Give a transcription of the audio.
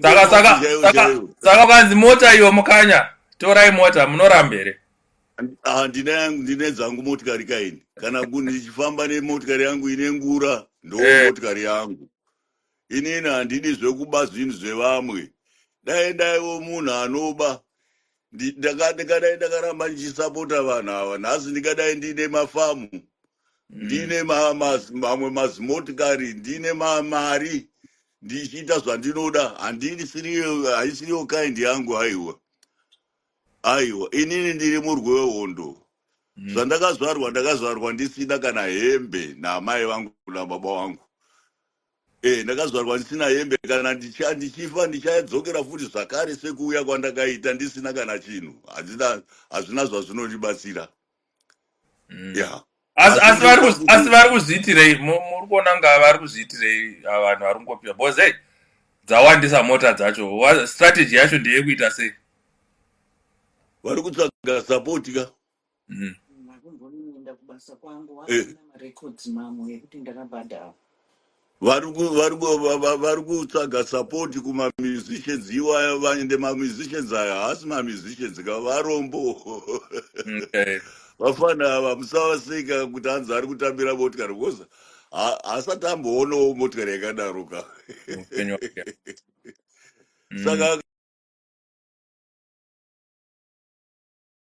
Saka Mukoma saka wangu chaiwo saka chaiwo. saka kwanzi mota iyo, Mukanya, torai mota, munoramba here? Ah, ndine yangu, ndine dzangu motikari kaini. Kana ndichifamba nemotikari yangu ine ngura, ndo motikari yangu. Inini handidi zvekuba zvinhu zvevamwe. Dai ndaiwo munhu anoba, ndingadai ndakaramba ndichisapota vanhu ava. Nhasi ndingadai ndine mafamu, ndine mamwe mazimotikari, ndine mari, ndichiita zvandinoda. Handini siriyo, haisiriyo kind yangu. Aiwa, aiwa, inini ndiri murwi wehondo. Zvandakazvarwa, ndakazvarwa ndisina kana hembe naamai vangu nababa vangu. Ndakazvarwa ndisina hembe. Kana ndichifa, ndichadzokera futi zvakare sekuuya kwandakaita, ndisina kana chinhu. Hazvina, hazvina zvazvinondibatsira. Ya. Asi asi asi vari ndinoda asi kuti vari kuzviitirei? Muri kuona nga vari kuzviitirei ava vanhu vari kungopiwa? Because hey, dzawandisa mota dzacho. Strategy yacho ndeyekuita sei? Vari kutsvaga support ka. Makumboenda kubasa kwangu vasina marecords mamwe ekuti ndakabhadhara. Vari kutsvaga support kumamusicians iwaya. Vaende mamusicians aya, haasi mamusicians ka, varombo. Vafana ava musavaseka kuti hanzi ari kutambira motikari, because haasati amboonawo motikari yakadaro ka. Muupenyu wake. Saka